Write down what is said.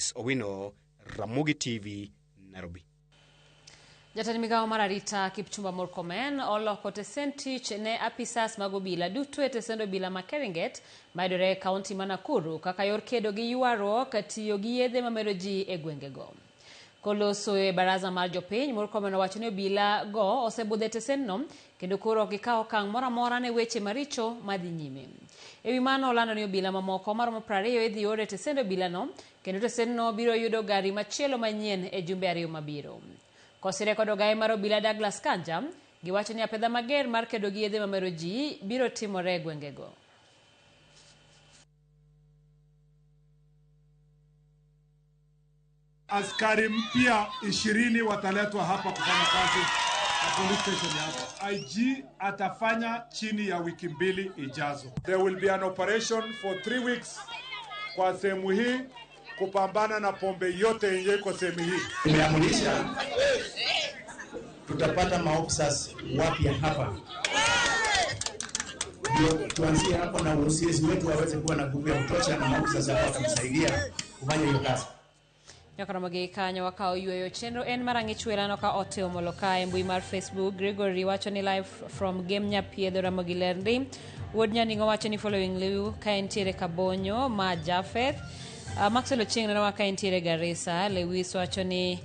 Francis Owino, Ramogi TV, Nairobi. Jatend migawo mar arita Kipchumba Murkomen oloko tesend tich ne apisas mag obila duto e tesend obila ma Keringet mayudore e kaunti ma Nakuru kaka yor kedo gi ywaruok tiyo gi yedhe mamero ji e gwengego. Koloso e baraza mar jopiny, Murkomen owacho ni obila go osebudho e tesendno kendo koro ok gikaw okang' moro amora ne weche maricho madhi nyime. E wi mano olando ni obila mamoko maromo 20 idhi or e tesend obilano kendo tesendno biro yudo gari machielo manyien e jumbe ariyo mabiro. Kosire kod ogaye mar obila Douglas Kanja, giwacho ni apedha mager mar kedo gi yedhe mamero ji biro timore e gwengego. Askari mpya 20 wataletwa hapa kufanya kazi na police station hapa. IG atafanya chini ya wiki mbili ijazo. There will be an operation for 3 weeks kwa sehemu hii kupambana na pombe yote yenye iko sehemu hii. Tumeamurisha tutapata maofisa wapya hapa, ndio tuanzie hapo na OCS wetu waweze kuwa na nguvu ya kutosha na maofisa ambao watamsaidia kufanya hiyo kazi. Nyakoromogi kanyo wakawo yweyo chenro en mar ang'ich werano ka otimo ka e mbui mar Facebook. Gregory wacho ni live from Gem Nyapiedho Ramogi Lerndi. Wuod Nyaning'o wacho ni following Liu ka entiere Kabonyo ma Jafeth. Maxwell Ochieng nenowa ka entiere Garissa. Lewis wacho ni